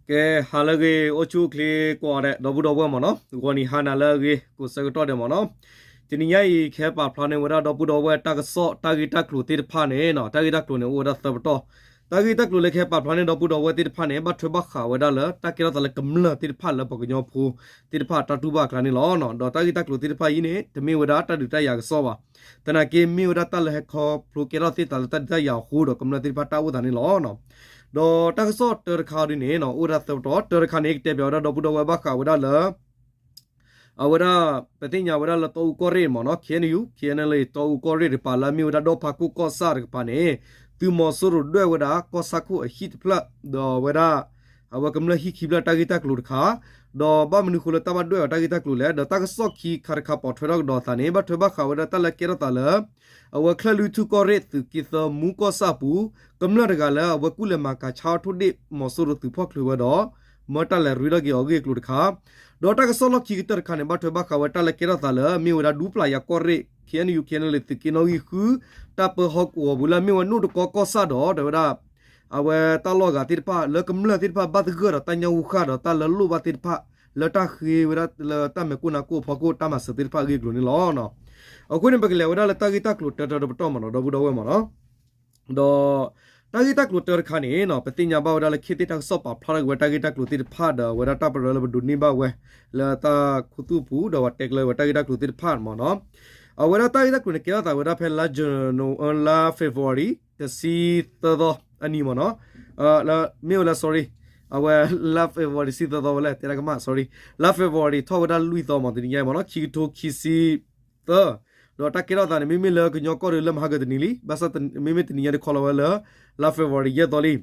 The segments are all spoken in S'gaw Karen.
ကဲ ဟါလၢအဂ့ၤ အိၣ်ဆူၣ်အိၣ်ချ့ကိးဂၤဒဲး ဒီပုၢ်ဒီဝဲၢ်မ့ၢ်နီၤ, ဂီၤနံၤဟါနၤလၢအဂ့ၤ ကိးဆၢကတီၢ်ဒဲးမ့ၢ်နီၤ, တနံၤညါအံၤ ကဟဲပာ်ဖျါန့ၢ်ဝဲဒၣ် ဒီပုၢ်ဒီဝဲၢ် တၢ်ကစီၣ်တၢ်ဂ့ၢ်တၢ်ကျိၤသ့ၣ်တဖၣ်န့ၣ်နီၤ, တၢ်ဂ့ၢ်တၢ်ကျိၤန့ၣ် အိၣ်ဝဲဒၣ်သၢပတီၢ်, တၢ်ဂ့ၢ်တၢ်ကျိၤလၢကဟဲပာ်ဖျါန့ၢ် ဒီပုၢ်ဒီဝဲၢ်သ့ၣ်တဖၣ်န့ၣ် ဘၣ်ထွဲဘၣ်ဃးဝဲဒၣ်လၢ တၢ်ကဲထီၣ်သးလၢကမျၢၢ်သ့ၣ်တဖၣ်လၢပှၤကညီဖိသ့ၣ်တဖၣ်တၢ်တူၢ်ဘၣ်အကျါန့ၣ်လီၤ. ဒီးတၢ်ဂ့ၢ်တၢ်ကျိၤသ့ၣ်တဖၣ်အံၤန့ၣ် တမ့ၢ်ဝဲဒၣ်တၢ်ဒုးတၢ်ယၤကစီၣ်ဘၣ်, သနာ်က့မ့ၢ်ဝဲဒၣ်တၢ်လၢဟဲခီဖျိကဲထီၣ်သ့ၣ်သးလၢတၢ်ဒုးတၢ်ယၤအဃိဒီး ကမျၢၢ်သ့ၣ်တဖၣ်တၢ်အိၣ်သးန့ၣ်လီၤ. ဒီးတၢ်ကစီၣ်တၢတခါဒ်န့ၣ်နီၤ အိၣ်ဝဲဒၣ်သၢပတီၢ်, တၢတခါန့ၣ် ကတဲပၠးဝဲဒၣ် ဒီပုၢ်ဒီဝဲၢ် ဘၣ်ဃးဝဲဒၣ်လၢ အဝဲဒၣ် ပသ့ၣ်ညါဝဲဒၣ်လၢတီအူကီၢ်ရ့ၣ်မ့ၢ်နီၤ, K N U K N L A တီအူကီၢ်ရ့ၣ်တကပၤ လၢအမ့ၢ်ဝဲဒၣ်ဒီဖးခိၣ်ကီၢ်ဆၣ်တကပၤန့ၣ် သုးမီၤစိရိၤဒွဲၣ်ဝဲဒၣ်ကီၢ်ဆၣ်ခိၣ်အဟံၣ်တဖျၢၣ် ဒီးဝဲဒၣ် အဝဲကမျၢၢ်ဟံၣ်ခံဖျၢၣ်တၢ်ဂ့ၢ်တၢ်ကျိၤတခါ, ဒီးဘၣ်မနုၤဃိလၢတၢ်ဘၣ်ဒွဲၣ်အီၤတၢ်ဂ့ၢ်တၢ်ကျိၤလဲၣ်, ဒီးတၢ်ကစီၣ်ခံခါတခါပိာ်ထွဲထီၣ်ကဒီးအသးန့ၣ် ဘၣ်ထွဲဘၣ်ဃးဝဲဒၣ်တၢ်လၢကဲထီၣ်သးလၢ အဝဲချၢၣ်လွံၢ်ထူၣ်ကီၢ်ရ့ၣ် သုးက့သၢမူကီၢ်ဆၣ်အပူၤ ကမျၢၢ်တဂၤလၢအဝဲကူၣ်လဲၤမၤကၤဆါထီၣ်ထိၣ်ဒ့ၣ် မီၤစိရိၤသုးဖီၣ်ချုးဝဲဒီး မၢတၢ်လဲၤရ့ထီၣ်က့ၤအီၤအဂ့ၢ်အကျိၤတခါ, ဒီးတၢ်ကစီၣ်လီၢ်ခံကတၢၢ်တခါန့ၣ် ဘၣ်ထွဲဘၣ်ဃးဝဲတၢ်လၢကဲထီၣ်သးလၢ မ့ၢ်ဝဲဒၣ်ဒူပျၢ်ယၤကီၢ်ရ့ၣ် K N U K N L A သုးက့နီၣ်ဂံၢ်ဃု တၢ်ပၢဟီၣ်ကဝီၤပူၤလၢအမ့ၢ်ဝဲနိၣ်တကီကီၢ်ဆၣ်ဒီး တဲဝဲဒၣ် အဝဲတၢ်လီၢ်ဂၤသ့ၣ်တဖၣ် လၢကမျၢၢ်သ့ၣ်တဖၣ်ဘၣ်သဂၢၢ်ဒီးတၢ်ညၣ်ဟူဃၢ်ဒီးတၢ်လၢလိၣ်ဘၣ်သ့ၣ်တဖၣ် လၢတၢ်ဃ့ဝဲဒၣ်လၢတၢ်မဲာ်ကိၣ်နါကိၣ်အဖီခိၣ် တၢ်မၤစၢၤသ့ၣ်တဖၣ်အဂ့ၢ်အကျိၤန့ၣ်လီၤ. အဃိန့ၣ် ပကလဲၤဝဲဒၣ်လၢတၢ်ဂ့ၢ်တၢ်ကျိၤတၢတၢတပတီၢ်မ့ၢ်နီၤ ဒီပုၢ်ဒီဝဲၢ်မ့ၢ်နီၤ, ဒီး တၢ်ဂ့ၢ်တၢ်ကျိၤတၢတခါန့ၣ်နီၤ ပသ့ၣ်ညါဘၣ်ဝဲဒၣ်လၢခ့သ့ၣ်တၢ်ကစီၣ်ပာ်ဖျါထီၣ်က့ၤဝဲတၢ်ဂ့ၢ်တၢ်ကျိၤသ့ၣ်တဖၣ်ဒီး အဝဲဒၣ်တၢ်ပရၢလၢပဒိးန့ၢ်ဘၣ်ဝဲ လၢတၢ်ခူသူၣ်အပူၤ ဒီးပှၤတဲကျၢၤဝဲတၢ်ဂ့ၢ်တၢ်ကျိၤသ့ၣ်တဖၣ်မ့ၢ်နီၤ, အဝဲဒၣ်တၢ်ဂ့ၢ်တၢ်ကျိၤန့ၣ် ကဲထီၣ်သးဝဲဒၣ်ဖဲလါ လါ February တဆံသၢသီအနံၤမ့ၢ်နီၤ, မ့ၢ်ဝဲလၢ sorry အဝဲ လါ February တဆံသၢသီဝဲလဲၣ် တဲဒၣ်ကမၣ် sorry လါ February ထီၣ်ဝဲဒၣ်လွံၢ်သီမ့ၢ် တနံၤညါမ့ၢ်နီၤ ခံကထိခံဆံသၢ, ဒီးတၢ်ကဲထီၣ်သးန့ၣ် မ့မ့ၢ်လၢကညီကီၢ်ဒီးလၢမဟါကတနံၤလံ, ဘၣ်ဆၣ်မ့မ့ၢ်တနံၤညါဒုးခီလီၤဝဲလၢ လါ February ယဲၢ်သီလံ,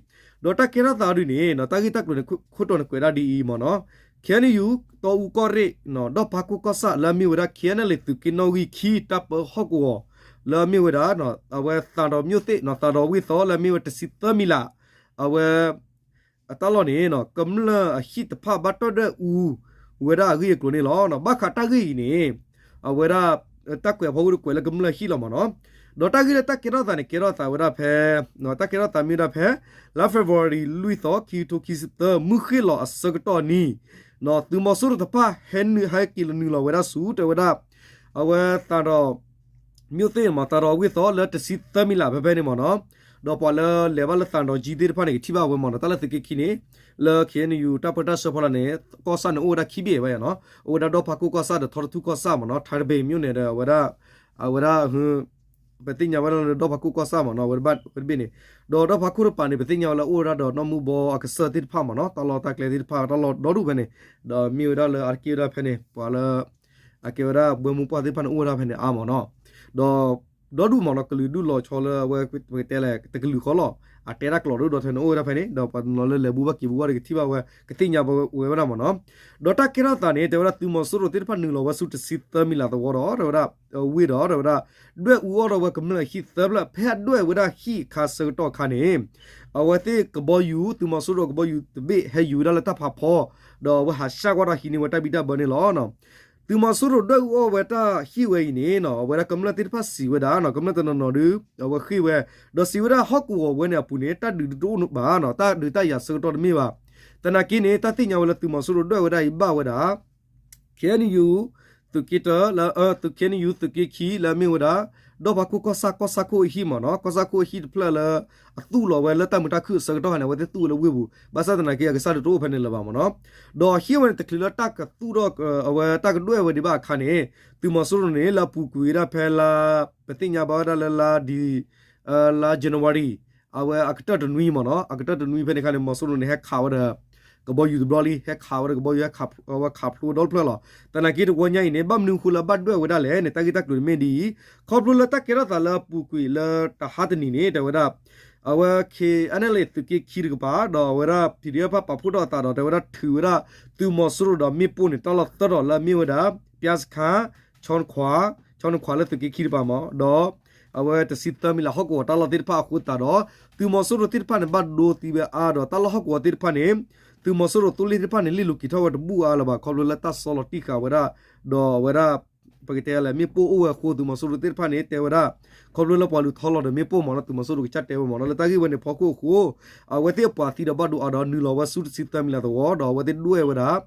ဒီးတၢ်ကဲထီၣ်သးဒ်န့ၣ်နီၤ တၢ်ဂ့ၢ်တၢ်ကျိၤန့ၣ် ခိၣ်တီန့ၣ်ကွဲးဒၣ်ဒ်အံၤမ့ၢ်နီၤ, K N U တီအူကီၢ်ရ့ၣ် ဒီဖးခိၣ်ကီၢ်ဆၣ်လၢအမ့ၢ်ဝဲဒၣ် K N L A သုးက့နီၣ်ဂံၢ်ခံ တၢ်ပၢဟီၣ်ကဝီၤ လၢအမ့ၢ်ဝဲဒၣ် အဝဲသးဒီးမျိၣ်သ့ၣ်နီၤ သးဒီးဝ့ၢ်သီလၢအမ့ၢ်ဝဲတဆံသၢမံၤလး အဝဲ အတၢ်လီၢ်န့ၣ်နီၤ ကမျၢၢ်အဟံၣ်တဖၣ်ဘၣ်တၢ်ဒွဲၣ်အူဝဲဒၣ်အဂ့ၢ်အကျိၤန့ၣ်လီၤ. ဘၣ်ဃးတၢ်ဂ့ၢ်အံၤန့ၣ် အဝဲဒၣ် တၢ်ကွဲးအဖီခိၣ်ဒီးကွဲးလၢကမျၢၢ်ဟံၣ်လီၤမ့ၢ်နီၤ, ဒီးတၢ်ဂ့ၢ်လၢတၢ်ကဲထီၣ်သးန့ၣ် ကဲထီၣ်သးဝဲဒၣ်ဖဲ တၢ်ကဲထီၣ်သးမ့ၢ်ဝဲဒၣ်ဖဲ လါ February လွံၢ်သီ ခံကထိခံဆံသၢ မုၢ်ဃ့ၢ်လီၤအဆၢကတီၢ်နံၤ သုးမီၤစိရိၤတဖၣ်ဟဲနုာ်ဟဲက့ၤလီၤနုာ်လီၤဝဲဒၣ်ဆူ တဲဝဲဒၣ် အဝဲသးဒီး မျိၣ်သ့ၣ်မ့ၢ် သးဒီးဝ့ၢ်သီလၢတဆံသၢမံၤလးဖဲဖဲန့ၣ်မ့ၢ်နီၤ, ဒီးပှၤလၢလဲၤဘၣ်လၢသးဒီးကၠံသ့ၣ်တဖၣ်န့ၣ် ကထံၣ်ဘၣ်ဝဲမ့ၢ်နီၤ, တၢ်လၢသုးက့ခံန့ၣ် လၢ K N U တၢ်ပၢတၢ်ဆှၢဖီလာ်န့ၣ် ကီၢ်ဆၣ်န့ၣ်အိၣ်ဝဲဒၣ်ခံဘ့ၣ်ဝဲနီၤ, အိၣ်ဝဲဒၣ်ဒီဖးခိၣ်ကီၢ်ဆၣ်ဒီးထီတထူၣ်ကီၢ်ဆၣ်မ့ၢ်နီၤ, ထါတဘ့ၣ်မျိၣ်န့ၣ်ဒီး အဝဲဒၣ် အဝဲဒၣ် ပသ့ၣ်ညါဝဲဒၣ်လၢဒီဖးခိၣ်ကီၢ်ဆၣ်မ့ၢ်နီၤ, ဝဲတဘ့ၣ်န့ၣ်, ဒီးဒီဖးခိၣ်တပၤန့ၣ် ပသ့ၣ်ညါဝဲလၢအိၣ်ဝဲဒၣ်ဒီးနီၢ်မုၢ်ဘီအကစၢၢ်သ့ၣ်တဖၣ်မ့ၢ်နီၤ, တၢ်လီၢ်တၢ်ကျဲသ့ၣ်တဖၣ် တၢ်လီၢ်ဒီဒူၣ်ဖဲန့ၣ်, ဒီးမ့ၢ်ဝဲဒၣ်လၢအတက့ၢ်ဝဲဒၣ်ဖဲန့ၣ် ပှၤလၢ အကဲဝဲဒၣ်ဘှဲမူပှၢ်သ့ၣ်တဖၣ်န့ၣ် အိၣ်ဝဲဒၣ်ဖဲန့ၣ်အါမ့ၢ်နီၤ, ဒီး ဒီဒူၣ်မ့ၢ်နီၤ ကလုာ်ဒူၣ်လီၤဆီလၢအဝဲပတဲလဲၣ် တကလုာ်ဃီလီၤ, အတဲတၢ်ကျိာ်ဒိၣ်ဒီးထဲန့ၣ်အိၣ်ဝဲဒၣ်ဖဲန့ၣ် ဒီးပှၤတနီၤလၢလဲၤဘူးဘၣ်က့ၤဘူးဘၣ်ဒီးကထံၣ်ဘၣ်ဝဲ ကသ့ၣ်ညါဝဲဝဲဒၣ်မ့ၢ်နီၤ, ဒီးတၢ်ကဲထီၣ်သးန့ၣ် တဲဝဲဒၣ်သုးမီၤစိရိၤသ့ၣ်တဖၣ်နုာ်လီၤဝဲဆူတဆံသၢမံၤလးသဝီဒီး တဲဝဲဒၣ် ဝ့ၢ်ဒီး တဲဝဲဒၣ် ဒွဲၣ်အူအီၣ်ထီၣ်ဝဲကမျၢၢ်အဟံၣ်သၢဖျၢၣ် ဖဲအဒွဲၣ်ဝဲဒၣ်ဟံၣ်အခါဆၢကတီၢ်အခါန့ၣ် အဝဲသ့ၣ်ကဘီယူၤ သုးမီၤစိရိၤကဘီယူၤတဘ့ၣ်ဟဲယူၤဝဲဒၣ်လၢတၢ်ဖးဖီ ဒီးအဝဲဟးဆှဲၣ်ကွၢ်ဒီးဟံးန့ၢ်ဝဲတၢ်ဘံၣ်တၢ်ဘၢန့ၣ်လီၤ. သုးမီၤစိရိၤဒွဲၣ်အူအီၣ်ဝဲတၢ်ဟံၣ်ဝဲအံၤန့ၣ် အဝဲဒၣ်ကမျၢၢ်သ့ၣ်တဖၣ်စံးဝဲဒၣ် ကမျၢၢ်တနီၤနီၤဒီး အဝဲဃ့ၢ်ဝဲ ဒီးစံးဝဲဒၣ်ဟီၣ်ကဝီၤဝဲန့ၣ်အပူၤန့ၣ် တၢ်ဒုးတအိၣ်ဘၣ်နီၤ တၢ်ဒုးတၢ်ယၤဆၢကတီၢ်တမ့ၢ်ဘၣ်. သနာ်က့န့ၣ် တၢ်သ့ၣ်ညါဝဲလၢသုးမီၤစိရိၤဒွဲၣ်ဝဲဒၣ်အံၤဘၣ်ဝဲဒၣ် K N U သုးက့တၢ လၢ သုး K N U သုးက့ခံ လၢအမ့ၢ်ဝဲဒၣ် ဒီဖးခိၣ်ကီၢ်ဆၣ် ကီၢ်ဆၣ်ခိၣ်အဟံၣ်မ့ၢ်နီၤ ကီၢ်ဆၣ်ခိၣ်အဟံၣ်တဖျၢၣ်လၢ အသူၣ်လီၤဝဲလၢတၢ်မုာ်တၢ်ခုၣ်အဆၢကတီၢ်ခါန့ၣ် အဝဲသ့ၣ်သူၣ်ဝဲလၢဝ့ၢ်ပူၤ ဘၣ်ဆၣ်သနာ်က့အကစၢ်ဒၣ်တအိၣ်ဖဲန့ၣ်လၢၤဘၣ်မ့ၢ်နီၤ ဒီးဟံၣ်ဝဲန့ၣ်တချုးလၢတၢ်ကသူၣ်ထီၣ် အဝဲတၢ်ကဒွဲၣ်ဝဲဒံးဘၣ်အခါန့ၣ် သုးမီၤစိရိၤန့ၣ် လၢအပူၤကွံာ်ဝဲဒၣ်ဖဲလါ ပသ့ၣ်ညါဘၣ်ဝဲဒၣ်လၢလါဒံ လါ January အဝဲအကတၢၢ်တနွံမ့ၢ်နီၤ အကတၢၢ်တနွံဖဲန့ၣ်အခါန့ၣ် မီၤစိရိၤန့ၣ် ဟဲခးဝဲဒီး ကဘီယူၤတဘျီလံ ဟဲခးဝဲဒီးကဘီယူၤ ဟဲခးဝဲခးဖျိဝဲဒီတဖျၢၣ်လီၤ. သနာ်က့တဝီညါအံၤန့ၣ် ဘၣ်မနုၤအဃိလၢဘၣ်ဒွဲၣ်ဝဲဒၣ်လဲၣ်န့ၣ် တၢ်ဂ့ၢ်တၢ်ကျိၤန့ၣ်မ့ၢ်ဒ်အံၤ ခီဖျိလၢတၢ်ကဲထီၣ်သးလၢအပူၤကွံာ်လၢတဟါတနံၤန့ၣ် တဲဝဲဒၣ် အဝဲ K N L A သုးက့ခံတကပၤ ဒီးအဝဲဒၣ် P D F ပာ်ဖှိၣ်ထီၣ်အသးဒီး တဲဝဲဒၣ်ထုးဝဲဒၣ် သုးမီၤစိရိၤဒီးမ့ၣ်ပိၢ်န့ၣ် တၢ်လီၢ်သၢတီၤလၢအမ့ၢ်ဝဲဒၣ် ပျၢ်စခါ ဆီနခွါ ဆီနခွါလၢသုးက့ခံတကပၤမ့ၢ် ဒီး အဝဲတဆံသၢမံၤလးဟီၣ်ကဝီၤတၢ်လီၢ်သ့ၣ်တဖၣ်အဃိသတးဒီး သုးမီၤစိရိၤသ့ၣ်တဖၣ်န့ၣ် ဘၣ်ဒိသံဝဲအါဒီးတၢ်လီၢ်ဟီၣ်ကဝီၤသ့ၣ်တဖၣ်န့ၣ် သုးမီၤစိရိၤသိလ့ၣ်သ့ၣ်တဖၣ်န့ၣ် လ့ၣ်လိၤက့ၤထီၣ်ဝဲတဘူၣ်အါလၢၤဘၣ် ခီဖျိလၢတၢ်ဆီလီၤတံၢ်ဃာ်ဝဲဒၣ် ဒီးအဝဲဒၣ် ပကတဲလဲၣ် မ့ၣ်ပိၢ်အိၣ်ဝဲအဃိ သုးမီၤစိရိၤသ့ၣ်တဖၣ်န့ၣ် တဲဝဲဒၣ် ခီဖျိလၢပှၤလူၤထီလီၤဒီးမ့ၣ်ပိၢ်မ့ၢ်နီၤ သုးမီၤစိရိၤကစၢ်တဲဝဲမ့ၢ်နီၤ လၢတၢ်ဂ့ၢ်ဝဲန့ၣ်ဖီခိၣ်အဃိ အဝဲသ့ၣ်အပှၤသံဒီးဘၣ်ဒိအါဒီး နုာ်လီၤဝဲဆူတဆံသၢမံၤလၤသဝီ ဒီးအဝဲသ့ၣ်ဒွဲၣ်ဝဲဒၣ်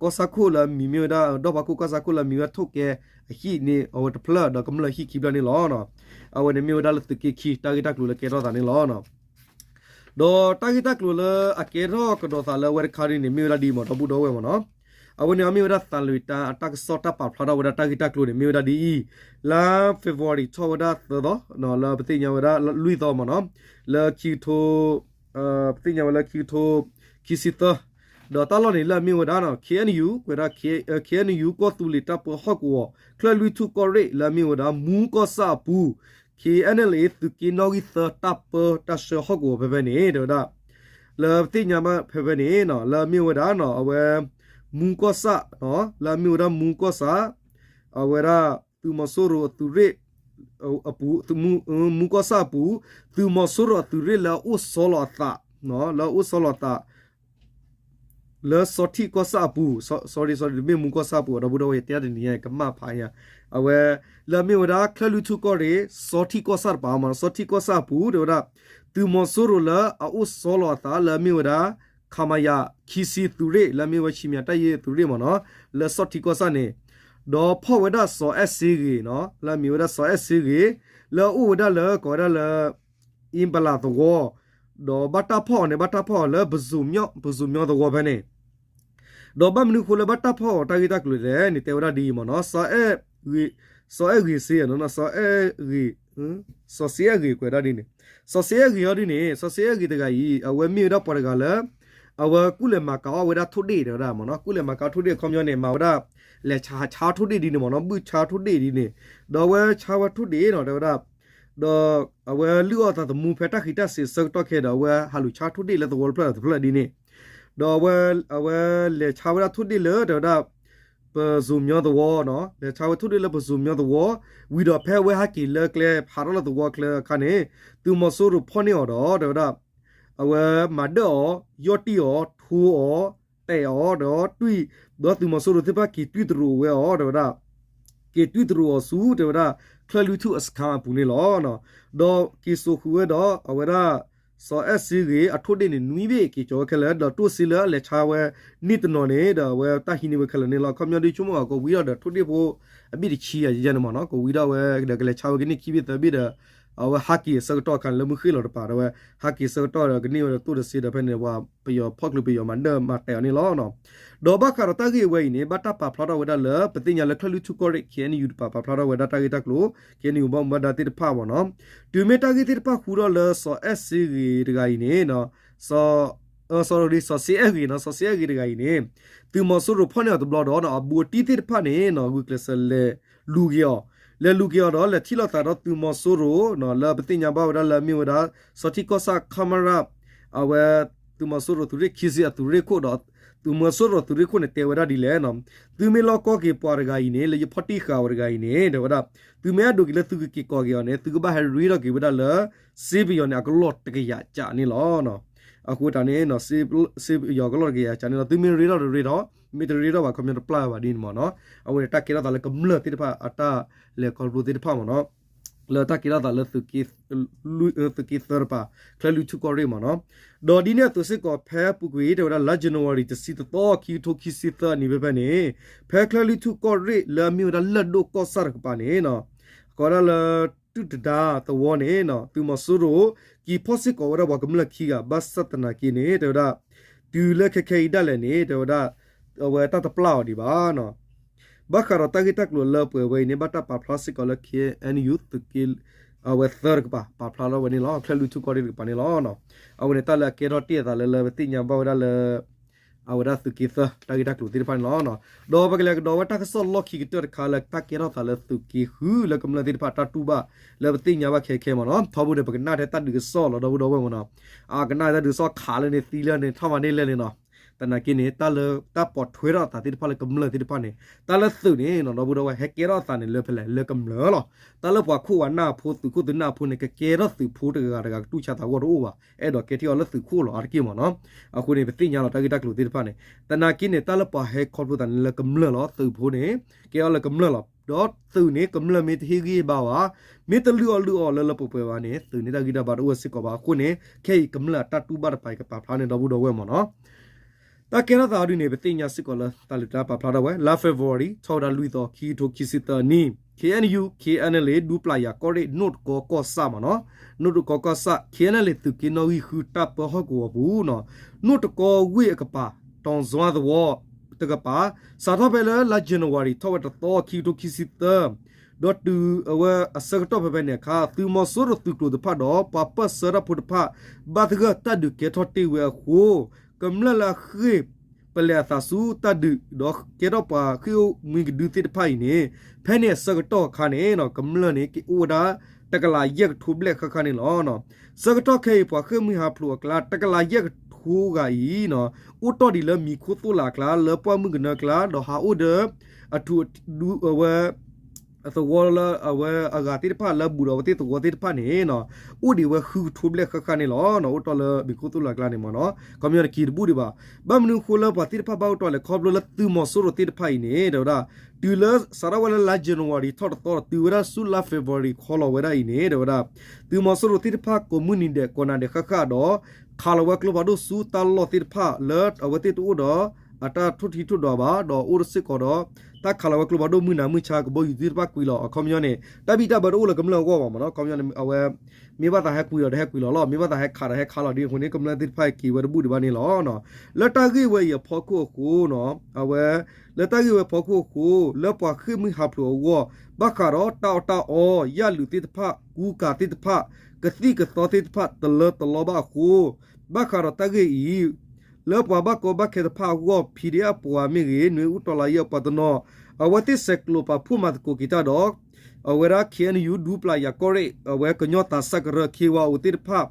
ကီၢ်ဆၣ်ခိၣ်လၢအမံၤမ့ၢ်ဝဲဒၣ် ဒီၣ်ဖးခိၣ်ကီၢ်ဆၣ်ခိၣ်လၢအမံၤဝဲထိၣ်ကဲအဟံၣ်န့ၣ် အဝဲတဖျၢၣ်ဒီးကမျၢၢ်ဟံၣ်ခံဖျၢၣ်န့ၣ်လီၤ. အဝဲန့ၣ်မ့ၢ်ဝဲဒၣ်လၢသုးက့ခံ တၢ်ဂ့ၢ်တၢ်ကျိၤလၢကဲထီၣ်သးန့ၣ်လီၤ. ဒီးတၢ်ဂ့ၢ်တၢ်ကျိၤလၢအကဲထီၣ်ကဒီးသးလၢအဝဲတခါဒ်န့ၣ် မ့ၢ်ဝဲဒၣ်ဒ်အံၤမ့ၢ်နီၤ ဒီပုၢ်ဒီဝဲၢ်မ့ၢ်နီၤ အဝဲန့ၣ်အမ့ၢ်ဝဲဒၣ် သံလွင်တိုင်း အတၢ်ကစီၣ်တၢ်ပာ်ဖျါထီၣ်ဝဲဒၣ်တၢ်ဂ့ၢ်တၢ်ကျိၤန့ၣ် မ့ၢ်ဝဲဒၣ်ဒ်အံၤ, လါ February ထီၣ်ဝဲဒၣ်သၢသီ လၢပသ့ၣ်ညါဝဲဒၣ်လွံၢ်သီမ့ၢ်နီၤ လၢခံကထိ ပသ့ၣ်ညါဝဲလၢခံကထိခံဆံသၢ ဒီးတၢ်လီၢ်န့ၣ်လၢအမ့ၢ်ဝဲဒၣ် K N U ကွဲးဒၣ် K- KNU ကီၢ်သူလ့ၤတၢ်ပၢဟီၣ်ကဝီၤ ချၢၣ်လွံၢ်ထူၣ်ကီၢ်ရ့ၣ် လၢအမ့ၢ်ဝဲဒၣ် မူကီၢ်ဆၣ်အပူၤ K N L A သုးက့နီၣ်ဂံၢ်သၢ တၢ်ပၢတၢ်ဆှၢဟီၣ်ကဝီၤဖဲဖဲန့ၣ် တဲဝဲဒၣ် လၢပသ့ၣ်ညါဘၣ်ဖဲဖဲန့ၣ် လၢအမ့ၢ်ဝဲဒၣ် အဝဲ မူကီၢ်ဆၣ် လၢအမ့ၢ်ဝဲဒၣ်မူကီၢ်ဆၣ် အဝဲဒၣ် သုးမီၤစိရိၤအသုးရ့ၣ် အပူၤ မူကီၢ်ဆၣ်အပူၤ သုးမီၤစိရိၤအသုးရ့ၣ်လၢအအိၣ်ဆီလီၤအသး လၢအအိၣ်ဆီလီၤအသး လၢစီၤထံးကီၢ်ဆၣ်အပူၤ sorry sorry တမ့ၢ်မူကီၢ်ဆၣ်အပူၤ ဒီပုၢ်ဒီဝဲၢ် ယတဲတနံၤညါ ကမၣ်ဖးညါ အဝဲ လၢအမ့ၢ်ဝဲဒၣ် ချၢၣ်လွံၢ်ထူၣ်ကီၢ်ရ့ၣ် စီၤထံးကီၢ်ဆၣ်တပၤမ့ၢ်နီၤ စီၤထံးကီၢ်ဆၣ်အပူၤ တဲဝဲဒၣ် သုးမီၤစိရိၤလၢအအိၣ်ဆီလီၤအသး လၢအမ့ၢ်ဝဲဒၣ် ခမရ ခံဆံသုးရ့ၣ် လၢအမ့ၢ်ဝဲ ခြေမရတပ်ရင်း သုးရ့ၣ်မ့ၢ်နီၤ လၢစီၤထံးကီၢ်ဆၣ်န့ၣ် ဒီးဖီၣ်ဝဲဒၣ်စီၤအဲၣ်စ့ဂ့ၤနီၤ လၢအမ့ၢ်ဝဲဒၣ်စီၤအဲၣ်စ့ဂ့ၤ လၢအအိၣ်ဝဲဒၣ်လၢ ကိးဝဲဒၣ်လၢ အ့ဘလးသဝီ ဒီးဘၣ်တၢ်ဖီၣ်အီၤန့ၣ် ဘၣ်တၢ်ဖီၣ်အီၤလၢ ပဇိၤမျီၢ်သဝီဖဲန့ၣ် ဒီးဘၣ်မနုၤအဃိလၢဘၣ်တၢ်ဖီၣ်အီၤတၢ်ဂ့ၢ်တၢ်ကျိၤလဲၣ်န့ၣ် တဲဝဲဒၣ်ဒ်အံၤမ့ၢ်နီၤ စီၤအဲၣ်ဂ့ၤစ့ စီၤအဲၣ်ဂ့ၤ စီၤစ့အဲၣ်ဂ့ၤ ကွဲးဒၣ်ဒ်န့ၣ် စီၤစ့အဲၣ်ဂ့ၤအီၤဒ်န့ၣ် စီၤစ့အဲၣ်ဂ့ၤတဂၤအံၤ အဝဲမ့ၢ်ဝဲဒၣ်ပှၤတဂၤလၢ အဝဲကူၣ်လဲၤမၤကၤအီၣ်ဝဲဒၣ်ထိၣ်ဒ့ၣ်တဲဝဲဒၣ်မ့ၢ်နီၤ ကူၣ်လဲၤမၤကၤအီၣ်ထိၣ်ဒ့ၣ်အခီပညီန့ၣ် မၤဝဲဒၣ် လဲၤဆါဟးဆါထိၣ်ဒ့ၣ်ဒ်န့ၣ်မ့ၢ်နီၤ ဘုၣ်ဆါထိၣ်ဒ့ၣ်ဒ်န့ၣ် ဒီးအဝဲဆါဝဲထိၣ်ဒ့ၣ်နီၤ တဲဝဲဒၣ် ဒီးအဝဲလုၢ်အီၣ်သးသမူဖဲတၢ်ဃံးတၢ်စ့ၤအဆၢကတီၢ်ခဲအံၤဒီး အဝဲဟးလူၤဆါထိၣ်ဒ့ၣ်လၢသဝီတဖျၢၣ်ဒီးတဖျၢၣ်ဒ်န့ၣ် ဒီးအဝဲလဲၤဆါဝဲဒၣ်ထိၣ်ဒ့ၣ်လၢတဲဝဲဒၣ် ပဇိၤမျီၢ်သဝီနီၤ လဲၤဆါဝဲထိၣ်ဒ့ၣ်လၢပဇိၤမျီၢ်သဝီ ဝံၤဒီးဖဲအဝဲဟးက့ၤလၢကျဲ ဟးထီၣ်လၢသဝီကျဲအခါန့ၣ် သုးမီၤစိရိၤဖီၣ်န့ၢ်အီၤဒီး တဲဝဲဒၣ် အဝဲမၤဒၢၣ်အီၤ ယီၢ်တံၢ်အီၤ ထိအီၤ တဲာ်အီၤ ဒီးတွံၢ် ဒီးသုးမီၤစိရိၤသ့ၣ်တဖၣ်က့ၤတွံၢ်တရူးဝဲအီၤ တဲဝဲဒၣ် က့ၤတွံၢ်တရူးအီၤဆူ တဲဝဲဒၣ် ချၢၣ်လွံၢ်ထူၣ်အစခါအပူၤန့ၣ်လီၤ. ဒီးက့ၤစိာ်ဃုာ်ဝဲဒီး အဝဲဒၣ် စီၤအဲၣ်စ့ဂ့ၤ အထိၣ်ဒ့ၣ်န့ၣ် နွံဘ့ၣ်က့ၤကီၤဝဲခဲလၢာ် ဒီးတိၢ်စ့လၢအလဲၤဆါဝဲန့ၣ်တနီၤန့ၣ် ဒီးအဝဲတၢ်ဟံးန့ၢ်ဝဲခဲလၢာ်န့ၣ်လီၤ. ခီပညီဒ်ဆိကမိၣ်အကဝံထီၣ်ဒီးထိၣ်ဒ့ၣ်ဖိအဘ့ၣ်တဆံယၤယဲန့ၣ်မ့ၢ်နီၤ ကဝံထီၣ်ဝဲဒီးကလဲၤဆါဝဲကန့ၢ်ခံဘ့ၣ်သၢဘ့ၣ်ဒီး အဝဲဟးက့ၤအဆၢကတီၢ်အခါန့ၣ် လၢမုၢ်ဃ့ၢ်လီၤတပၤဒီး အဝဲဟးက့ၤအဆၢကတီၢ်ဒီးကန့ၢ်ဝဲဒီးတိၢ်တစ့ဒီးဖဲန့ၣ် ပှၤပယီၤဖီၣ်ချုးပယီၤမၤဒၢၣ်မၤတဲာ်အီၤန့ၣ်လီၤ. ဒီးဘၣ်ဃးဒီးတၢ်ဂ့ၢ်အဝဲအံၤန့ၣ် ဘၣ်တၢ်ပာ်ဖျါထီၣ်ဝဲဒၣ်လၢ ပသ့ၣ်ညါလၢချၢၣ်လွံၢ်ထူၣ်ကီၢ်ရ့ၣ် K N U တပၤ ပာ်ဖျါထီၣ်ဝဲဒၣ်တၢ်ဂ့ၢ်တၢ်ကျိၤ K N U ဘၣ်မူဘၣ်ဒါသ့ၣ်တဖၣ်မ့ၢ်နီၤ တုၤမ့ၢ်တၢ်ဂ့ၢ်သ့ၣ်တဖၣ်ဃုထီၣ်လၢစီၤအဲၣ်စ့ဂ့ၤတဂၤအံၤန့ၣ် စီၤ စီၤ စီၤစ့အဲၣ်ဂ့ၤနီၤ စီၤစ့အဲၣ်ဂ့ၤတဂၤအံၤန့ၣ် သုးမီၤစိရိၤဖီၣ်န့ၢ်အီၤတဘျီဒီး အဘူးအတံၢ်သ့ၣ်တဖၣ်န့ၣ် ဂုာ်ကျဲးစၢးလဲၤလူၤက့ၤအီၤ လဲၤလူၤက့ၤအီၤဒီး လဲၤထံၣ်လိာ်သးဒီးသုးမီၤစိရိၤ လၢပသ့ၣ်ညါဘၣ်ဝဲဒၣ်လၢ မ့ၢ်ဝဲဒၣ် စီၤထံးကီၢ်ဆၣ် ခမရ အဝဲ သုးမီၤစိရိၤသုးရ့ၣ်ခံဆံအသုးရ့ၣ်ခိၣ်ဒီး သုးမီၤစိရိၤသုးရ့ၣ်ခိၣ်န့ၣ် တဲဝဲဒၣ်ဒ်လဲၣ်နီၤ သုမ့ၢ်လီၢ်ကီၢ်က့ၤပှၤတဂၤအံၤန့ၣ် လၢယဖီၣ်တံၢ်ဃာ်ဝဲတဂၤအံၤန့ၣ် တဲဝဲဒၣ် သုမ့ၢ်အဲၣ်ဒိးက့ၤလၢသုကက့ၤကီၤက့ၤအီၤန့ၣ် သုကဘၣ်ဟဲရ့ထီၣ်က့ၤဝဲဒၣ်လၢ စ့ပယီၤန့ၣ် အကလီၢ်တကယၤကးန့ၣ်လီၤ. အဃိတၢ်န့ၣ် စ့ပယီၤကလီၢ်တကယၤကးန့ၣ်လီၤ. သုမ့ၢ်ရ့ထီၣ်တရ့ထီၣ် မ့ၢ်တရ့ထီၣ်ဘၣ် ခီပညီတပျၢ်ဘၣ်ဒ်န့ၣ်မ့ၢ်နီၤ အဝဲန့ၣ်တၢ်ကဲထီၣ်သးလၢကမျၢၢ်သ့ၣ်တဖၣ်အတၢ်လဲၤခီဖျိသ့ၣ်တဖၣ်မ့ၢ်နီၤ လၢတၢ်ကဲထီၣ်သးလၢ သုးက့သၢတပၤ ချၢၣ်လွံၢ်ထူၣ်ကီၢ်ရ့ၣ်မ့ၢ်နီၤ ဒီးဒ်န့ၣ်အသိးစ့ၢ်ကီး ဖဲအပူၤကွံာ် တဲဝဲဒၣ်လါ January တဆံတသီ ခံကထိခံဆံသၢနံၤဖဲဖဲန့ၣ် ဖဲချၢၣ်လွံၢ်ထူၣ်ကီၢ်ရ့ၣ် လၢအမ့ၢ်ဝဲဒၣ်လၢၢ်ဒိၣ်ကီၢ်ဆၣ်တကပၤန့ၣ် ကိးဝဲဒၣ်လၢ တူၢ်တဒါသဝီန့ၣ် သုးမီၤစိရိၤ က့ၤဖီၣ်စ့ၢ်ကီးဝဲဒၣ်ပှၤကမျၢၢ်ခံဂၤ ဘၣ်ဆၣ်သနာ်က့န့ၣ် တဲဝဲဒၣ် တုၤလၢခဲခဲအံၤဒၣ်လဲာ်န့ၣ် တဲဝဲဒၣ် အဝဲတၢ်တပျၢ်အီၤဒံးဘၣ်နီၤ ဘၣ်ဃးဒီးတၢ်ဂ့ၢ်တၢ်ကျိၤလၢပှဲၤဝဲအံၤန့ၣ် ဘၣ်တၢ်ပာ်ဖျါစ့ၢ်ကီးလၢ K N U သုးက့ အဝဲသၢတကပၤ ပာ်ဖျါထီၣ်ဝဲန့ၣ်လီၤ. ချၢၣ်လွံၢ်ထူၣ်ကီၢ်ရ့ၣ်တကပၤန့ၣ်လီၤ. အဝဲန့ၣ်တၢ်လၢအကဲထီၣ်တ့ၢ်အသးလၢ လၢပသ့ၣ်ညါဘၣ်ဝဲဒၣ်လၢ အဝဲဒၣ်သုးက့သၢ တၢ်ဂ့ၢ်တၢ်ကျိၤသ့ၣ်တဖၣ်န့ၣ်လီၤ. ဒီးပကလဲၤကဒီးဝဲတၢ်ကစီၣ်လီၢ်ခံကတၢၢ်တခါလၢတၢ်ကဲထီၣ်သးလၢသုးက့ဃု လၢကမျၢၢ်သ့ၣ်တဖၣ်တၢ်တူၢ်ဘၣ် လၢပသ့ၣ်ညါဘၣ်ခဲခဲမ့ၢ်နီၤ ထီဘိန့ၣ် ပကနၣ်ထဲတၢ်ဒုးကစီၣ်လီၤ ဒီပုၢ်ဒီဝဲၢ်မ့ၢ်နီၤ အကနၣ်ထဲတၢ်ဒုးကစီၣ်ခးလၢန့ၣ် သံလၢန့ၣ် ထီၣ်မၤန့ၢ်လၢန့ၣ်နီၤ သနာ်က့န့ၣ် တၢ်လၢတၢ်ပိာ်ထွဲထီၣ်အသးသ့ၣ်တဖၣ်လၢကမျၢၢ်သ့ၣ်တဖၣ်န့ၣ် တၢ်လၢသုးန့ၣ်နီၤ ဒီပုၢ်ဒီဝဲၢ် ဟဲကဲထီၣ်အသးန့ၣ်လၢဖဲလဲၣ် လၢကမျၢၢ်လီၤ. တၢ်လၢပှၤခိၣ်ဝဲနၢ်အဖိ သုးခိၣ်သုးနၢ်အဖိန့ၣ် ကကဲထီၣ်သုးဖိတဂၤတဂၤကတူၢ်ဆါသးဂီၢ်တအိၣ်ဘၣ် အဲၣ်ဒိးကဲထီၣ်အီၤလၢသုးခိၣ်လီၤ အါတက့ၢ်မ့ၢ်နီၤ. အဃိန့ၣ် ပသ့ၣ်ညါလီၤတၢ်ဂ့ၢ်တၢ်ကျိၤသ့ၣ်တဖၣ်န့ၣ် သနာ်က့န့ၣ် တၢ်လၢပှၤဟဲခီဖျိသးန့ၣ်လၢကမျၢၢ်လီၤ သုးဖိန့ၣ် ကဲထီၣ်လၢကမျၢၢ်လီၤ. ဒီးသုးန့ၣ် ကမျၢၢ်မ့ၢ်တဟ့ၣ်ဂံၢ်ဘါဘၣ်, မ့ၢ်တလုၢ်အီၣ်လုၢ်အီလၢလၢပှဲၤပှဲၤဘၣ်န့ၣ် သုးန့ၣ်တၢ်ဂံၢ်တၢ်ဘါတအိၣ်စ့ၢ်ကီးဘၣ်အဃိန့ၣ် ခဲအံၤကမျၢၢ်အတၢ်တူၢ်ဘၣ်တပၤအံၤကပာ်ဖျါန့ၣ် ဒီပုၢ်ဒီဝဲၢ်မ့ၢ်နီၤ. တၢ်ကဲထီၣ်သးအီၤဒ်န့ၣ် ပသ့ၣ်ညါစ့ၢ်ကီးလၢတၢ်လၢတၢ်ပာ်ဖျါထီၣ်ဝဲ လါ February ထီၣ်ဝဲဒၣ်လွံၢ်သီ ခံကထိခံဆံသၢနံၣ် ခ့ၣ်အဲၣ်ယူၣ် ခ့ၣ်အဲၣ်ယူၣ် ဒူပျၢ်ယၤကီၢ်ရ့ၣ် နိၣ်တကီကီၢ်ဆၣ်မ့ၢ်နီၤ, နိၣ်တကီကီၢ်ဆၣ် ခ့ၣ်အဲၣ်ယူၣ် သုးက့နီၣ်ဂံၢ်ဃုတၢ်ပၢဟီၣ်ကဝီၤပူၤနီၤ, နိၣ်တကီဝ့ၢ်အကပၤ တီၣ်စွါသဝီတကပၤ စးထီၣ်ဖဲလၢလါ January ထီၣ်ဝဲတသီခံကထိခံဆံသၢ ဒီးတုၤအဝဲအဆၢကတီၢ်ဖဲဖဲန့ၣ်အခါ သုးမီၤစိရိၤသုးကျိၤတဖၣ်ဒီး ပှၤပၢၢ်ဆၢတၢ်ဖိတဖၣ် ဘၣ်သဂၢၢ်တၢ်ဒုးကဲထီၣ်တ့ၢ်ဝဲအဃိ ကမျၢၢ်လၢအဃ့ၢ်ပလဲၤအသးဆူတၢ်ဒုး ဒီးကဲထီၣ်ပှၤဃ့ၢ်အိၣ်မှံကဒုသ့ၣ်တဖၣ်အံၤန့ၣ် ဖဲန့ၣ်အဆၢကတီၢ်အခါန့ၣ် ကမျၢၢ်န့ၣ် ကအိၣ်ဝဲဒၣ်တကလးယဲၢ်ကထိဘျဲၣ်ဃၣ်ဃၣ်န့ၣ်လီၤ. ဆၢကတီၢ်ခဲအံၤ ပှၤဃ့ၢ်မှံဟးဖျိးအကျါ တကလးယဲၢ်ကထိဂၤအံၤ အိၣ်တီၢ်ဒံးလၢမံၤခိၣ်သိၣ်လးအကျါ လၢပှၢ်မုၢ်ကနၢအကျါ ဒီးဟးအိၣ်ဒီး အထူးအဝဲ သဝီလၢအဝဲအဂၤသ့ၣ်တဖၣ်လၢအဘူးဒီးအဝဲသ့ၣ်သဝီသ့ၣ်တဖၣ်န့ၣ် အိၣ်ဒံးဝဲဃုကထိဘျဲၣ်ဃၣ်ဃၣ်န့ၣ်လီၤ. အိၣ်တီၢ်လၢမံၤခိၣ်သိၣ်လၢအကျါန့ၣ်မ့ၢ်နီၤ ခီပညီတက့ၤတဘူၣ်ဒံးဘၣ်. ဘၣ်မနုၤအဃိလၢပှၤသ့ၣ်တဖၣ်ဘၣ်အိၣ်တီၢ်လဲၣ် ခီဖျိလၢသုးမီၤစိရိၤသ့ၣ်တဖၣ်အံၤန့ၣ် တဲဝဲဒၣ် တုၤလၢစးထီၣ်ဝဲလၢလါ January ထီၣ်တသီဒီး တုၤဝဲဒၣ်ဆူလါ February ခီလီၤဝဲဒၣ်အံၤန့ၣ် တဲဝဲဒၣ် သုးမီၤစိရိၤသ့ၣ်တဖၣ်ကိးမုၢ်နံၤဒဲးကိးနၤဒဲးဃၣ်ဃၣ်ဒီး ခးလီၤဝဲကျိဖးဒိၣ်ဆူတၢ်လီၢ်သ့ၣ်တဖၣ်လၢအဝဲသ့ၣ်တအိၣ်ဒီး အတၢ်ထိၣ်ထံထိၣ်ဒွးဘၣ် ဒီးအိၣ်စ့ၢ်ကီးဒီး တၢ်ခးလီၤဝဲကျိဖးဒိၣ်မုၢ်နၤမုၢ်ဆါကဘီယူၤသ့ၣ်တဖၣ်ကွံာ်လီၤ. အခီပညီန့ၣ် တၢ်ဘံၣ်တၢ်ဘၢတအိၣ်လၢကမျၢၢ်အဂီၢ်ဘၣ်မ့ၢ်နီၤ. အခီပညီန့ၣ် အဝဲ မ့ၢ်ဘၣ်သးဟဲကွံာ်ဒီးတဟဲကွံာ်လီၤလီၤ. မ့ၢ်ဘၣ်သးဟဲခးဒီးဟဲခးလီၤဒ်အဃိန့ၣ် ကမျၢၢ်သ့ၣ်တဖၣ်က့ၤဝဲတဘူၣ်ဒံးဘၣ်န့ၣ်လီၤ. လၢတၢ်ဂ့ၢ်ဝဲအံၤအဖီခိၣ်အဃိနီၤ အဝဲ လၢတၢ်ဂ့ၢ်ဝဲအဖီခိၣ်အဃိ လၢပှၤဃ့ၢ်မှံဟးဖျိးအဂီၢ် ဘၣ်ဃးဒီးတၢ်အီၣ်တၢ်အီ ယၣ်လုာ်သ့ၣ်တဖၣ် ကူကၤသ့ၣ်တဖၣ် ကသံၣ်ကသီသ့ၣ်တဖၣ် တလၢတလီဘၣ်အဃိ ဘၣ်ဃးဒီးတၢ်ဂ့ၢ်အံၤ လၢပှၤဘၣ်ကီဘၣ်ခဲတဖၣ်အဂီၢ် ဖံးဒ့ၣ်အပှၤမ့ၢ်ဂ့ၤ နွံအူတီလါယဲၢ်အပှၤတနီၤ အဝဲသ့ၣ်ဆဲးကျိးပာ်ဖှိၣ်မၤသကိးက့ၤတၢ်ဒီး အဝဲဒၣ် ခ့ၣ်အဲၣ်ယူၣ် ဒူပျၢ်ယၤကီၢ်ရ့ၣ် အဝဲကညီသးစၢ်ကရၢ ခ့ဝါအိၣ်သ့ၣ်တဖၣ်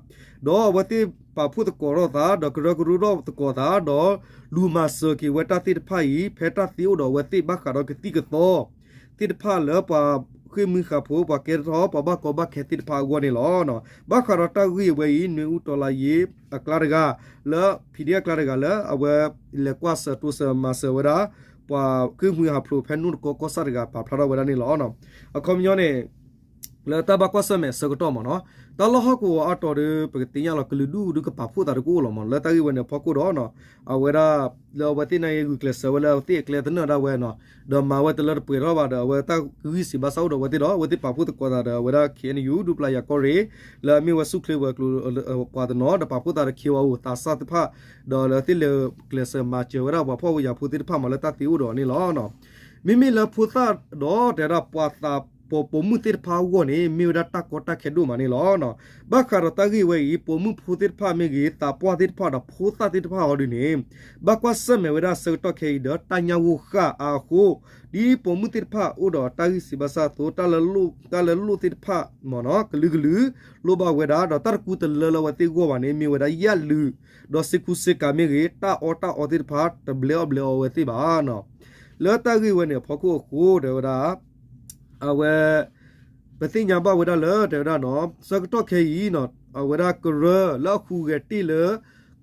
ဒီးအဝဲသ့ၣ်ပာ်ဖှိၣ်သကိးထီၣ်သး ဒီးကရၢကရိထီၣ်သကိးသး ဒီးလူၤမၤစၢၤက့ၤဝဲတၢ်သ့ၣ်တဖၣ်အံၤ ဖဲတၢ်သ့အိၣ်ဒီးအဝဲသ့ၣ်ဘၣ်ဃးဒီးကသံၣ်ကသီ သ့ၣ်တဖၣ်လၢပှၤဃ့ၢ်မှံဟးဖျိး ပှၤကဲထီၣ် ပှၤဘၣ်ကီဘၣ်ခဲသ့ၣ်တဖၣ်အဂီၢ်န့ၣ်လီၤ. ဘၣ်ဃးဒီးတၢ်ဂ့ၢ်ဝဲအံၤ နွံအူတီလါယဲၢ်အကျါတဂၤ လၢ ဖံးဒ့ၣ်အကျါတဂၤလၢ အဝဲလဲၤကွၢ်စၢၤတိစၢၤမၤစၢၤဝဲဒၣ် ပှၤဃ့ၢ်မှံဟးဖျိးဖဲနိၣ်တကီကီၢ်ဆၣ်တဂၤ ပာ်ဖျါထီၣ်ဝဲဒၣ်န့ၣ်လီၤ. အခီပညီန့ၣ် လၢတၢ်ဘၣ်ကွၢ်ဆၢၣ်မဲာ်အဆၢကတီၢ်မ့ၢ်နီၤ တၢ်လီၢ်ဟီၣ်ကဝီၤအါတီၤဒီး ပကသ့ၣ်ညါလီၤ ကလုာ်ဒူၣ်ဒုးကပာ်ဖှိၣ်သးတကအိၣ်လီၤမ့ၢ် လၢတၢ်ဂ့ၢ်ဝဲန့ၣ်အဖီခိၣ်ဒီး အဝဲဒၣ် လၢအဝဲသ့ၣ်န့ၣ်ဂုာ်ကျဲးစၢးဝဲလၢအဝဲသ့ၣ်အကျဲသနၢၣ်ဒၣ်ဝဲနီၤ ဒီးမၤဝဲတလၢတပှဲၤထီၣ်ဘၣ်ဒီး အဝဲတၢ်ဂံၢ်စံးဘၣ်စၣ်အိၣ်ဒီးအဝဲသ့ၣ်ဒီး အဝဲသ့ၣ်ပာ်ဖှိၣ်သကိးသးဒီး အဝဲဒၣ် ခ့ၣ်အဲၣ်ယူၣ် ဒူပျၢ်ယၤကီၢ်ရ့ၣ် လၢအမ့ၢ်ဝဲဆူၣ်ချ့ဝဲၤကျိၤ ပှၤတနီၤ ဒီးပာ်ဖှိၣ်သးဒီး ခ့ဝါအိၣ် သးစၢ်သ့ၣ်တဖၣ် ဒီးလၢသ့ၣ်လဲၤကျဲးစၢးမၤစၢၤဝဲဒၣ်ပှၤဖှီၣ်ဖိယာ်ဖိသ့ၣ်တဖၣ်မ့ၢ်လၢတၢ်သ့အိၣ်ဒီးန့ၣ်လီၤ. မ့မ့ၢ်လၢဖိသၣ်ဒီးတဲဝဲဒၣ်ပှၤသးပှၢ်ပိာ်မုၣ်သ့ၣ်တဖၣ်အဂီၢ်န့ၣ် မ့ၢ်ဝဲဒၣ်တၢ်ကီတၢ်ခဲဒိၣ်မးန့ၣ်လီၤ. ဘၣ်ဃးဒီးတၢ်ဂ့ၢ်ဝဲအံၤ ပိာ်မုၣ်ဖိသ့ၣ်တဖၣ်မ့ၢ်ဂ့ၤ သးပှၢ်သ့ၣ်တဖၣ်ဒီးဖိသၣ်သ့ၣ်တဖၣ်အီၤဒ်န့ၣ် ဘၣ်ကွၢ်ဆၢၣ်မဲာ်ဝဲဒၣ်ဆၢကတီၢ်ခဲအံၤဒီးတၢ်ညၣ်ဂိၢ်ဃၣ်အါအဃိ ဒ်ပိာ်မုၣ်သ့ၣ်တဖၣ်အိၣ်ဒီးတၢ်ဂံၢ်စံးဘၣ်စၣ်အသိး တၢ်လၢလိၣ်သ့ၣ်တဖၣ်မ့ၢ်နီၤ ကလုာ်ကလုာ် လိၣ်ဘၣ်ဝဲဒၣ် ဒီးတၢ်တကူတလၢလၢအဝဲသ့ၣ်အဂီၢ်ဘၣ်န့ၣ် မ့ၢ်ဝဲဒၣ်ယၣ်လုာ် ဒီးစ့ၢ်ကူစ့ၢ်ကၤမ့ၢ်ဂ့ၤ တၢ်အီၣ်တၢ်အီသ့ၣ်တဖၣ် တဘျဲးအီၣ်ဘျဲးအီဝဲသ့ၣ်ဘၣ်နီၤ. လၢတၢ်ဂ့ၢ်ဝဲန့ၣ်အဖီခိၣ်အဃိ တဲဝဲဒၣ် အဝဲ ပသ့ၣ်ညါဘၣ်ဝဲဒၣ်လၢ တဲဝဲဒၣ်နီၤ ဆၢကတီၢ်ခဲအံၤနီၤ အဝဲဒၣ်ကရၢလၢအဟူးဂဲၤတ့ၢ်လၢ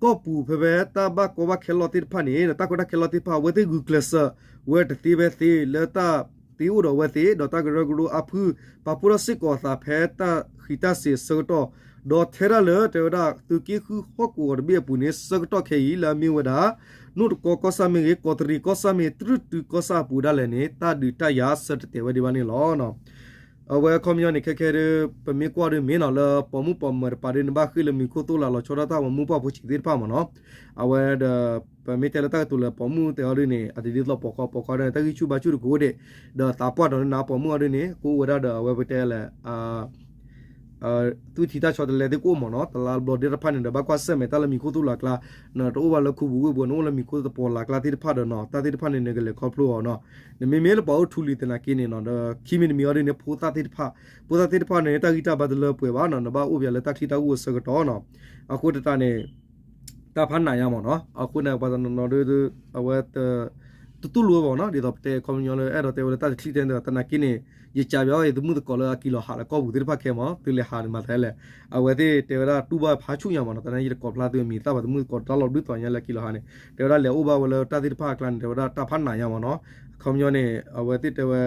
ကီၢ်ပူၤဖဲဖဲ တၢ်ဘၣ်ကီဘၣ်ခဲလီၢ်သ့ၣ်တဖၣ်န့ၣ် တၢ်ကီတၢ်ခဲလီၢ်သ့ၣ်တဖၣ် အဝဲသ့ၣ်ဂုာ်ကျဲးစၢးဝဲတသ့ဖဲသ့ လၢတၢ်သ့အိၣ်ဒီးအဝဲသ့ၣ် ဒီးတၢ်ကရၢကရိအါဖုၣ် ပာ်ဖှိၣ်ထီၣ်စ့ၢ်ကီးအသးဖဲတၢ်ဃံးတၢ်စ့ၤအဆၢကတီၢ် ဒီးထဲဒၣ်လၢ တဲဝဲဒၣ် သုးက့ဃုဟီၣ်ကဝီၤတဘ့ၣ်အပူၤန့ၣ် ဆၢကတီၢ်ခဲအံၤ လၢအမ့ၢ်ဝဲဒၣ် နိၣ်တကီကီၢ်ဆၣ်မ့ၢ်ဂ့ၤ ကီးတရံးကီၢ်ဆၣ်မ့ၢ် တြုၢ်တုၤကီၢ်ဆၣ်အပူၤဒၣ်လဲာ်န့ၣ် တၢ်ဒုးတၢ်ယၤဆၢတတဲာ်ဝဲဒံးဘၣ်န့ၣ်လီၤ. အဝဲအခီပညီန့ၣ် ခဲခဲဒီး ပမ့ၢ်ကွၢ်ဒီးမ့ၢ်နီၤ လၢပိာ်မုၣ်ပိာ်မၢၤတပၤဒီး နဘၣ်ဃ့ၢ်လၢမံၤခိၣ်သိၣ်လးလီၤဆီဒၣ်တၢ်ပှၤမူပှၢ်ဖိဆံးသ့ၣ်တဖၣ်မ့ၢ်နီၤ အဝဲဒီး ပမ့ၢ်တဲလၢတၢ်ကတိၤလၢပိာ်မုၣ်တဲအီၤဒ်န့ၣ် အတဒ်သိးပိာ်ခွါ ပိာ်ခွါဒီး တၢ်ဂံၢ်ဆူၣ်ဘါဆူၣ်တကအိၣ်ဒံး ဒီးသးပှၢ်ဒီးနနၢ်ပိာ်မုၣ်အီၤဒ်န့ၣ် ကအိၣ်ဝဲဒၣ်ဒီးအဝဲပတဲလဲၣ် သူၣ်ထံတၢ်ဆီတလဲသ့ၣ်ကအိၣ်မ့ၢ်နီၤ တလါဘျီဒဲတဖၣ်န့ၣ်ဒီး ဘၣ်ကွၢ်ဆၢၣ်မဲာ်တၢ်လၢမံၤခိၣ်သူၣ်လၢ်ကျါ နတအိၣ်ဘၣ်လၢခူပူၤဝ့ၢ်ပူၤ နအိၣ်လၢမံၤခိၣ်တပီၤလၢ်ကျါသ့ၣ်တဖၣ်ဒီးနီၤ တၢ်သ့ၣ်တဖၣ်န့ၣ် နကလဲၤခီဖျိအီၤနီၤ နမ့မ့ၢ်လၢပှၤအိၣ်ထူလံၤသနာ်က့န့ၣ်နီၤ ဒီးခံမံၤတမံၤအီၤဒ်န့ၣ် ဖိသၣ်သ့ၣ်တဖၣ် ဖိသၣ်သ့ၣ်တဖၣ်န့ၣ် တၢ်ဂံၢ်တၢ်ဘါတလၢပှဲၤဘၣ်နီၤ နဘၣ်အိၣ်ပှဲၤလၢတၢ်ချံတၢ်ဂိၢ်အဆၢကတီၢ်နီၤ အဃိသတးန့ၣ် တၢ်ဖးနးညါမ့ၢ်နီၤ အဃိန့ၣ် ပှၤတနီၤနီၤဒီး အဝဲ တတူၢ်လိာ်ဝဲဘၣ်နီၤ ဒ်သိးပတဲခီပညီလၢ အဲၣ်ဒိးတဲဝဲလၢတၢ်တချံတဲသနာ်က့န့ၣ် ယကးပယီၤယသမုၣ်သကိးလၢအက့ၤလီၤဟးလၢကီၢ်ပူၤသ့ၣ်တဖၣ်ခဲမ့ၢ် သုလဲၤဟးန့ၣ်မၤသးလဲၣ် အဝဲသ့ၣ်တဲဝဲဒၣ်တူၢ်ဘၣ်ဖးဆူၣ်ညါမ့ၢ်နီၤ တၢ်န့ၣ်ယတကိးဖျါသုအမံၤသၣ်ဘၣ်သမုၣ်သကိးတၢ်လီၤဒုးသိးညါလၢအက့ၤလီၤဟးန့ၣ် တဲဝဲဒၣ်လဲၤအိၣ်ဘၣ်ဝဲလၢတၢ်သ့ၣ်တဖၣ်အကျါန့ၣ် တဲဝဲဒၣ်တၢ်ဖးနးညါမ့ၢ်နီၤ အခီပညီန့ၣ် အဝဲသ့ၣ်တဲဝဲ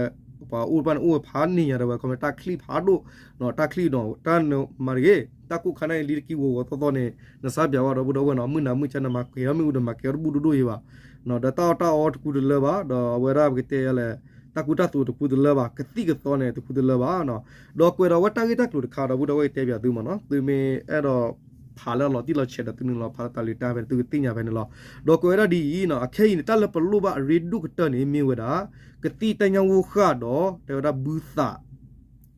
ပှၤအိၣ်တဖၣ်န့ၣ် အိၣ်ဝဲဖးန့ၢ်ညါဒီးဝဲ ခီမ့ၢ်တၢ်ချံၣ်ဖးဒိၣ်, တၢ်ချံၣ်ဒီး တၢ်နမၤတဂ့ၤ တၢ်ကိၢ်ခါန့ၣ် လံတကံဝီၤဝီၤသီသီန့ၣ် နစါပၠးဝဲဒီပုၢ်ဒီဝဲၢ်နီၤ, မုၢ်နၤမုၢ်ဆါနမၤကဲၤထီၣ်မ့ၣ်အူဒီး မၤကဲၤထီၣ်တဘူၣ်ဒိၣ်ဒိၣ်ယံၤဘၣ်, ဒီးတၢ်အီၣ်တၢ်အီတကူတလၢဘၣ်, ဒီးအဝဲဒၣ်ပကတဲယလဲၣ် တၢ်ကူတၢ်သိးတကူတလၢဘၣ်, ကသံၣ်ကသီန့ၣ် တကူတလၢဘၣ်နီၤ. ဒီးကွဲးဒီးဝဲတၢ်ဂ့ၢ်တၢ်ကျိၤတခါ ဒီပုၢ်ဒီဝဲၢ်ကတဲပၠးသုမ့ၢ်နီၤ, သုမ့ၢ်အဲၣ်ဒိးဖးလၢအလီၤတံၢ်လီၤဆဲးဒီး သုနုာ်လီၤဖးလၢတၢ်လံာ်တၢ်ပှဲၤ သုကသ့ၣ်ညါဖဲန့ၣ်လီၤ. ဒီးကွဲးဝဲဒၣ်ဒ်အံၤနီၤ, အခဲအံၤန့ၣ် တၢ်လၢပလိၣ်ဘၣ်အရ့ဒိၣ်ကတၢၢ်န့ၣ် မ့ၢ်ဝဲဒၣ် ကသံၣ်တၢ်ညၣ်ဂိၢ်ဃၢ်ဒီး တဲဝဲဒၣ်ဘုသး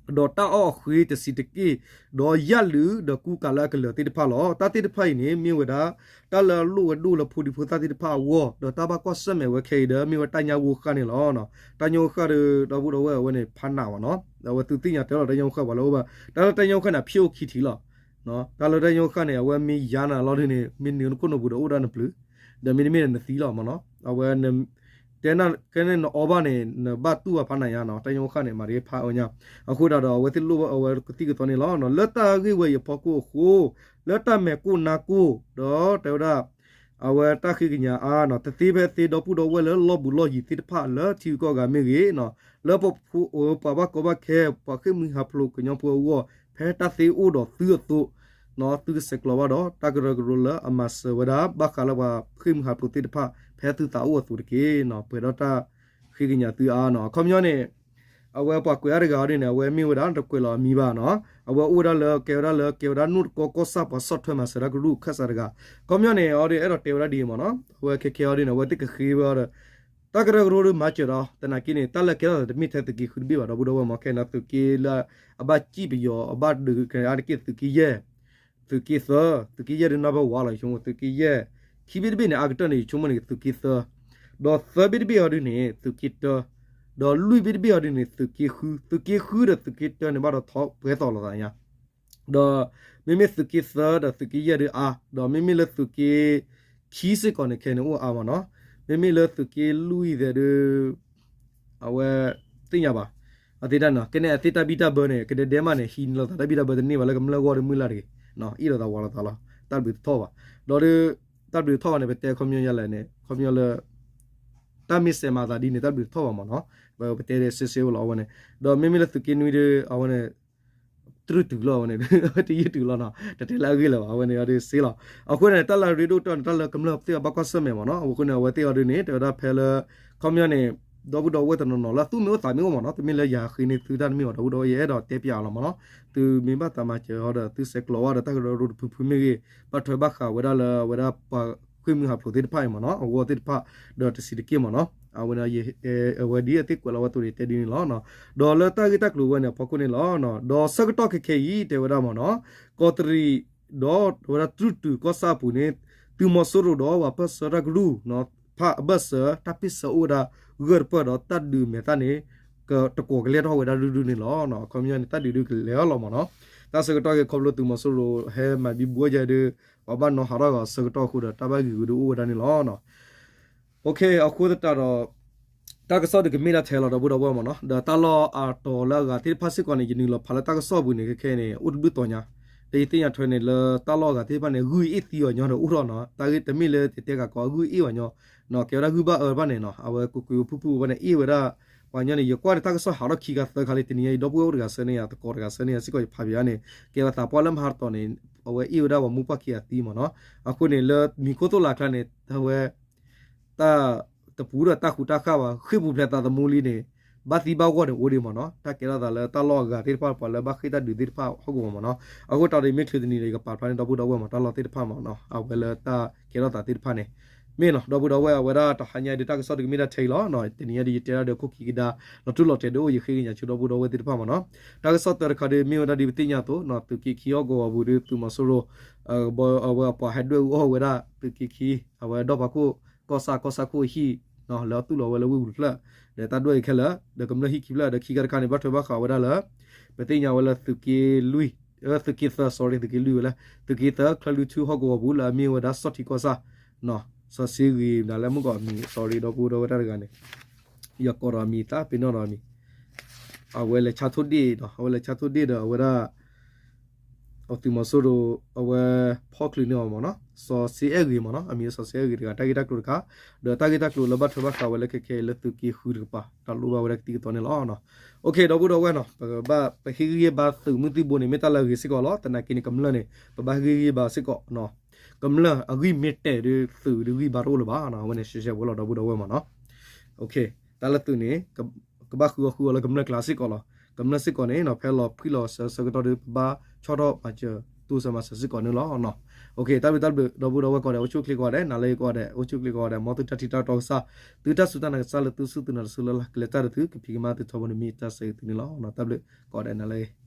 ဒီးတၢ်အီၣ်အဃ့တဆံးတက့ၢ်, ဒီးယၣ်လုာ်ဒီးကူကၤလၢအကလၢၤသ့ၣ်တဖၣ်လီၤ. တၢ်သ့ၣ်တဖၣ်အံၤန့ၣ် မ့ၢ်ဝဲဒၣ် တၢ်လၢအလိၣ်ဝဲဒိၣ်လၢဖိဒံဖိသၣ်သ့ၣ်တဖၣ်အဂီၢ်, ဒီးတၢ်ဘၣ်ကွၢ်ဆၢၣ်မဲာ်ဝဲခဲအံၤဒီး မ့ၢ်ဝဲတၢ်ညၣ်ဂိၢ်ဃၢ်န့ၣ်လီၤ. တၢ်ညၣ်ဂိၢ်ဃၢ်ဒီး ဒီပုၢ်ဒီဝဲၢ်အဝဲန့ၣ် ဖးနးဘၣ်နီၤ, အဝဲသုသ့ၣ်ညါတဲလီၤတၢ်ညၣ်ဂိၢ်ဃၢ်ပှၤလၢအအိၣ်ဘၣ်, တၢ်လၢတၢ်ညၣ်ဂိၢ်ဃၢ်န့ၣ် အဖျိအိၣ်ခံထံၣ်လီၤ. တၢ်လၢတၢ်ညၣ်ဂိၢ်ဃၢ်န့ၣ် အဝဲမ့ၢ်ယါနၤလီၤဒုန့ၣ် မ့ၢ်နုာ်နခိၣ်နပူၤဒီးအိၣ်ဒၣ်နပျုၤ, ဒီးမ့တမ့ၢ်ဒီးနသံလီၤမ့ၢ်နီၤ, အဝဲ တဲနၤကဲန့ၣ်နအီဘၣ်န့ၣ် နဘၣ်တူၢ်ဘၣ်ဖးနးညါနီၤ, တၢ်ညၣ်ဂိၢ်ဃၢ်န့ၣ် မၤတက့ၢ်ဖးအီၣ်ညါ, အဃိဒၣ်ဒီး အဝဲသ့ၣ်လိၣ်အဝဲကသံၣ်ကသီန့ၣ်လီၤ. လၢတၢ်ဂ့ၢ်ဝဲအံၤအဖီခိၣ်အဃိ လၢတၢ်မဲာ်ကိၢ်နါကိၢ် ဒီးတဲဝဲဒၣ် အဝဲတၢ်ဃ့ကညးအါနီၤ, တသ့ဖဲသ့ဒီပုၢ်ဒီဝဲၢ်လၢလီၢ်ဘူးလီၢ်ယံၤသ့ၣ်တဖၣ်လၢထံဂုၤကီၢ်ဂၤမ့ၢ်ဂ့ၤနီၤ, လၢပှၤဘၣ်ကီဘၣ်ခဲ ပှၤဃ့ၢ်မှံဟးဖျိးကညီဖိအဂီၢ် ဖဲတၢ်သ့အိၣ်ဒီးသုအသိး နီၤ, သုကဆဲးကျိးဘၣ်ဒီး တၢ်ကရၢကရိလၢအမၤစၢၤဝဲဒၣ် ဘၣ်ဃးလၢပှၤဃ့ၢ်မှံဟးဖျိးသ့ၣ်တဖၣ် ဖဲသုသးအိၣ်အသိးတက့ၢ်နီၤ, ပှဲၤဒီးတၢ်ဃ့ကညးသုအါနီၤ. အခီပညီန့ၣ် အဝဲပှၤကွဲးအါတဂၤအီၤဒ်န့ၣ် အဝဲမ့ၢ်ဝဲဒၣ်တကွဲးလီၤအမံၤဘၣ်နီၤ, အဝဲအိၣ်ဝဲဒၣ်လၢ ကဲဝဲဒၣ်လၢ ကဲဝဲဒၣ်နီၢ်တကီကီၢ်ဆၣ်ပှၤဆီၣ်ထွဲမၤစၢၤတၢ်ကရူၢ်ခၢၣ်စးတဂၤ, အခီပညီန့ၣ် အီၤဒ်အဲၣ်ဒိးတဲဝဲဒၣ်ဒ်အံၤမ့ၢ်နီၤ, အဝဲခဲခဲအီၤဒ်န့ၣ် အဝဲသ့ၣ်ကဃ့ဝဲအီၤဒီး တၢ်ကရၢကရိဒီးမၤစၢၤဒီး သနာ်က့န့ၣ် တၢ်လၢကဲထီၣ်သးတမ့ၢ်ထဲသုးက့ဃုတဘ့ၣ်ဘၣ် ဒီပုၢ်ဒီဝဲၢ်မ့ၢ်ခဲနီၤ, သုးက့လၢအဘၣ်စံၣ်ပယီၤ အဘၣ်ဒုးကဲအါတက့ၢ် သုးက့ယဲၢ်, သုးက့သၢ, သုးက့ယဲၢ်ဒုးနီၢ်ဘၣ်ဝါလီၤ ယဆိကမိၣ် သုးက့ယဲၢ်, ခံဘ့ၣ်တဘ့ၣ်န့ၣ် အါကတၢၢ်န့ၣ် ယဆိကမိၣ်န့ၣ် သုးက့သၢ, ဒီးသၢဘ့ၣ်တဘ့ၣ်အီၤဒုးန့ၣ် သုးက့တၢ, ဒီးလွံၢ်ဘ့ၣ်တဘ့ၣ်အီၤဒုးန့ၣ် သုးက့ဃု, သုးက့ဃုဒီးသုးက့တၢန့ၣ် ဘၣ်ဒီးထီၣ်ပှဲၤသီၣ်လိာ်သးညါ ဒီးမ့မ့ၢ်သုးက့သၢဒီးသုးက့ယဲၢ်ဒုးအါ, ဒီးမ့မ့ၢ်လၢသုးက့ခံစ့ၢ်ကီးန့ၣ် ခဲန့ၣ်အိၣ်အါမ့ၢ်နီၤ, မ့မ့ၢ်လၢသုးက့လွံၢ်သဲးဒုး အဝဲသ့ၣ်ညါဘၣ်, အသ့တၢ်နီၤ, ကဲန့ၣ်အသ့ၣ်တၢ်ဘံၣ်တၢ်ဘၢန့ၣ် ကဒဲဒဲမးန့ၣ် ဟံးန့ၢ်လိာ်သးတၢ်ဘံၣ်တၢ်ဘၢတန့ၢ်ဘၣ် လၢကမျၢၢ်ဂီၢ်ဒီးမုၢ်လၢ်တဂ့ၤ, အ့ၣ်လိာ်သးဝးလိာ်သးလီၤ, တၢ်ဘျုးတထီၣ်ဘၣ်, ဒီးဒုး တၢ်ဘျုးတထီၣ်ဘၣ်န့ၣ် ပတဲခီပညီယါလဲၣ်န့ၣ် ခီပညီလၢ တၢ်မ့ၢ်စဲးမၤသးဒ်န့ၣ် တၢ်ဘျုးတထီၣ်ဘၣ်မ့ၢ်နီၤ, ပတဲဒ်စ့စ့အိၣ်လီၤအဝဲန့ၣ်, ဒီးမ့မ့ၢ်လၢသုးက့နွံဒုး အဝဲန့ၣ် တြုၢ်တုၤလီၤအဝဲန့ၣ် တယုၢ်တုၤလီၤနီၤ, တတဲလၢအဂ့ၢ်လၢၤဘၣ် အဝဲန့ၣ်အီၤဒုးစ့လီၤ, အဃိန့ၣ် တၢ်လၢအရ့ဒိၣ်ကတၢၢ်န့ၣ် တၢ်လၢကမျၢၢ်သ့ၣ်တဖၣ်ဘၣ်ကွၢ်ဆၢၣ်မဲာ်မ့ၢ်နီၤ, အဃိန့ၣ် အဝဲသ့ၣ်အီၤဒုးန့ၣ် တဲဝဲဒၣ်ဖဲလၢ ခီပညီန့ၣ် ဒီပုၢ်ဒီဝဲၢ်တနီၤနီၤလၢသူၣ်မ့ၢ်အိၣ်သးမ့ၢ်အိၣ်မ့ၢ်နီၤ, တမ့ၢ်လၢယၤဃ့န့ၢ်သုတၢ်တမ့ၢ်ဘၣ် ဒီပုၢ်ဒီဝဲၢ် ယအဲၣ်ဒိးတဲပၠးအီၤလီၤမ့ၢ်နီၤ, သုမ့ၢ်ဘၣ်သးမၤစၢၤအီၤဒီး သုဆဲးကျိးအီၤဒီး တၢ်ကရၢကရိတဖုဖုမ့ၢ်ဂ့ၤ, ဘၣ်ထွဲဘၣ်ဃးဝဲဒၣ်လၢအဝဲဒၣ်ပှၤဃ့ၢ်မှံဟးဖျိးသ့ၣ်တဖၣ်အံၤမ့ၢ်နီၤ, အဂီၢ်သ့ၣ်တဖၣ် ဒီးတဆံးတက့ၢ်မ့ၢ်နီၤ, အဝဲန့ၣ် အဝဲဒ်အသ့ၣ်ကွဲးလီၤဝဲအသိးန့ၣ် တဲဒ်န့ၣ်လီၤ. ဒီးလၢတၢ်ဂ့ၢ်တၢ်ကျိၤဝဲန့ၣ် အဖီခိၣ်န့ၣ်လီၤ. ဒီးဆၢကတီၢ်ခဲခဲအံၤ တဲဝဲဒၣ်မ့ၢ်နီၤ, ကီးတရံး ဒီးဝဲဒၣ်တြုၢ်တုၤကီၢ်ဆၣ်အပူၤန့ၣ် သုးမီၤစိရိၤဒီးပၢၢ်ဆၢတၢ်ကရူၢ် ဖၣ်အဘၢၣ်စၢၤ တၢ်ပ့ၢ်ဆၢအိၣ်ဝဲဒၣ်ဂၢၢ်တပၢၢ်ဒီးတၢ်ဒုးမဲာ်သၣ်န့ၣ် ကတကိးကလဲၤထီၣ်ဝဲဒၣ်ဒုဒုန့ၣ်လီၤ. အခီပညီန့ၣ် တၢ်ဒုးဒုကလဲၤထီၣ်လီၤမ့ၢ်နီၤ. တၢ်ဆၢကတီၢ်က့ၤခီဖျိသုးမီၤစိရိၤဟဲမၤဘံဘူအီၣ်ယဲဒုး ပှၤဘၣ်နီၤဟးထီၣ်ဂီၤဆၢကတီၢ်အဃိဒီး တၢ်ဘၣ်ဂံာ်ဂုာ်ဒုးအိၣ်ဝဲဒၣ်န့ၣ်လီၤ. အဃိသတးဒီး တၢ်ကစီၣ်ဒုးကမ့ၢ်ဒၣ်ထဲလီၤ ဒီပုၢ်ဒီဝဲၢ်မ့ၢ်နီၤ, ဒီးတၢ်လီၢ်အတီၤလၢအဂၤသ့ၣ်တဖၣ်စ့ၢ်ကီးန့ၣ် ယနုာ်လီၤဖးလၢတၢ်ကစီၣ်ပူၤန့ၣ် ခဲခဲအံၤန့ၣ် အိၣ်တဘျုးတီၤညါ, ဒီးယသ့ၣ်ညါထွဲန့ၣ် လၢတၢ်လီၢ်အဂၤသ့ၣ်တဖၣ်န့ၣ် ဂုၢ်အ့ၣ်သံအီၤညီဒီးအိၣ်ထီၣ်နီၤ, တၢ်ဂ့ၢ်တမ့ၢ်လၢတတဲဂၤကီး ဂုၢ်အ့ၣ်အီၤညီ, ကဲဝဲဒၣ်ဂုၢ်ဘၣ်အၢတဖၣ်န့ၣ်နီၤ, အဝဲကွ့ၢ်ကွ့ၢ်ဖုၣ်ဖုၣ်ဝဲန့ၣ် အ့ၣ်ဝဲဒၣ် ပှၤညီန့ၣ် ယကွၢ်န့ၣ် တၢ်ကစီၣ်ဟးထီၣ်ခံခါသၢခါလံ, တနံၤညါအံၤ ဒီပုၢ်ဝဲၢ်အိၣ်တဂၤဆၢန့ၢ်ယၤ သကိးတဂၤဆၢန့ၢ်ယၤစ့ၢ်ကီး ယဖးပယါန့ၣ် ကဲဝဲသးပှၢ်လၢမဟါတတီၤန့ၣ် အဝဲအ့ၣ်ဝဲဒၣ်ပှၤမူပှၢ်ခံဂၤသံမ့ၢ်နီၤ, အဃိန့ၣ် လၢမံၤခိၣ်သိၣ်လးကျါန့ၣ် အဝဲ တၢ်တပူၤဒီးတၢ်ဃူတၢ်ဃၣ်ဘၣ် ဃ့ၢ်ပူၤဖျဲးသးသမူလံန့ၣ် ဘၣ်သံဘၣ်ဂီၢ်န့ၣ်အိၣ်ဒံးမ့ၢ်နီၤ, တၢ်ကဲထီၣ်သးလၢတၢ်လီၢ်အဂၤသ့ၣ်တဖၣ် ပှၤလၢဘၣ်ဃ့ၢ်တၢ်ဒုးသ့ၣ်တဖၣ်ဟီၣ်ကဝီၤမ့ၢ်နီၤ, အဃိတၢ်ဒ်မ့ၢ်ချုးတနံၤဒီး ယကပာ်ဖျါန့ၣ် ဒီပုၢ်ဒီဝဲၢ်မ့ၢ် တၢ်လီၢ်သ့ၣ်တဖၣ်မ့ၢ်နီၤ, အဝဲလၢတၢ်ကဲထီၣ်သးသ့ၣ်တဖၣ်န့ၣ် မ့ၢ်နီၤ, ဒီပုၢ်ဒီဝဲၢ် အဝဲဒၣ်တဟါညါအံၤဒုး တၢ်ကစီၣ်ဒုးကမ့ၢ်ဒၣ်ထဲအံၤလီၤ, တနံၤညါဒုး ယတဲဒၣ်ဒီးခိၣ်ခံကဒါ လီၤထူလီၤတဲာ်ဒုးအိၣ် ယဃ့ကညးဆူဒီပုၢ်ဒီဝဲၢ်သ့ၣ်တဖၣ်မ့ၢ်နီၤ, တၢ်ကစီၣ်သၢတခါဒုး မ့ၢ်ဝဲဒၣ်ဒ်ပသ့ၣ်ညါအသိးနီၤ, သုးက့ခံဟီၣ်ကဝီၤပူၤဒုး သုးမီၤစိရိၤ အဝဲအပှၤဟဲဒွဲၣ်အူအီၣ်ဝဲဒၣ် သုးက့ခံ အဝဲဒီၣ်ဖးခိၣ် ကီၢ်ဆၣ် ကီၢ်ဆၣ်ခိၣ်အဟံၣ် လၢအသူၣ်လီၤဝဲလၢဝ့ၢ်ပူၤတဖျၢၣ်, ဒီးတၢ်ဒွဲၣ်အံၤခဲလၢာ် ဒီးကမျၢၢ်ဟံၣ်ခံဖျၢၣ် ဒီးခံခါတခါန့ၣ် ဘၣ်ထွဲဘၣ်ဃးဝဲဒၣ်လၢ ပသ့ၣ်ညါဝဲလၢသုးက့လွံၢ် သုးက့သၢ sorry သုးက့လွံၢ်ဝဲလၢ သုးက့သၢ ချၢၣ်လွံၢ်ထူၣ်ဟီၣ်ကဝီၤပူၤ လၢအမ့ၢ်ဝဲဒၣ်စီၣ်ထံကီၢ်ဆၣ် စီၤစ့ဂ့ၤ မနုၤလဲၣ်မုၢ်ကီးအမံၤ sorry ဒီပုၢ်ဒီဝဲၢ်တၢ်တဂၤန့ၣ် ယကိးဒီးအမံၤသး ပ့ၤနီၣ်ဒီးအမံၤ အဝဲလဲၤဆါထိၣ်ဒ့ၣ်ဒီး အဝဲလဲၤဆါထိၣ်ဒ့ၣ်ဒီး အဝဲဒၣ် သုးမီၤစိရိၤ အဝဲဖီၣ်ချုးန့ၢ်အီၤမ့ၢ်နီၤ စီၤစ့အဲၣ်ဂ့ၤမ့ၢ်နီၤ အမံၤစီၤစ့အဲၣ်ဂ့ၤတဂၤ တၢ်ဂ့ၢ်တၢ်ကျိၤတခါ ဒီးတၢ်ဂ့ၢ်တၢ်ကျိၤလၢဘၣ်ထွဲဘၣ်ဃးဝဲလၢခဲခဲအံၤလၢသုးက့ဃုတကပၤ တၢ်လိၣ်ဘၣ်ဝဲဒၣ်ကသံၣ်ကသီန့ၣ်လီၤ. ဒီပုၢ်ဒီဝဲၢ်နီၤ ပကဘၣ် ပဟ့ၣ်ဂံၢ်ဟ့ၣ်ဘါသုးမုၢ်သံၣ်ဘိန့ၣ် မ့ၢ်တၢ်လၢအဂ့ၤစ့ၢ်ကီးလီၤ. သနာ်က့န့ၣ် ကမျၢၢ်န့ၣ် ပဘၣ်ဟ့ၣ်ဂံၢ်ဟ့ၣ်ဘါစ့ၢ်ကီး ကမျၢၢ်အဂံၢ်မ့ၢ်တဲာ်ဒီးသုးဒီးဂံၢ်ဘါတအိၣ်လၢၤဘၣ်နီၤ အဝဲန့ၣ်ရှဲရှဲဝဲလီၤ ဒီပုၢ်ဒီဝဲၢ်မ့ၢ်နီၤ တၢ်လၢသုးန့ၣ် ကဘၣ်ဃုအီၣ်ဃုအီလၢကမျၢၢ်ကျါစ့ၢ်ကီးလီၤ. ကမျၢၢ်စ့ၢ်ကီးန့ၣ်နီၤ ဖဲလီၤဖှံလီၤစၢၤဆၢကတီၢ်ဒီး ပဘၣ်ဆီၣ်ထီၣ်မၤစၢၤ တိစၢၤမၤစၢၤစ့ၢ်ကီးန့ၣ်လီၤ. တၢ်ဘျုးတၢ်ဘျုး ဒီပုၢ်ဒီဝဲၢ်ကိးဂၤဒဲး အိၣ်ဆူၣ်အိၣ်ချ့ကိးဂၤဒဲး နၤလၢယကိးဂၤဒဲး အိၣ်ဆူၣ်အိၣ်ချ့ကိးဂၤဒဲး မ်သုတၢ်ထံၣ်တၢ်တီကစၢ် သုတၢ်စူၢ်တၢ်နာ်ကစၢ်လၢသုစူၢ်သုနာ်တစူၢ်လၢ်လၢ် ကလဲၤတၢ်ဒီးသု ကဖံးကမၤသုထီဘိန့ၣ်မ့ၢ်တၢ်ဆၢဂ့ၤသုန့ၣ်လီၤ. တၢ်ဘျုးကိးဂၤဒဲး နၤလၢ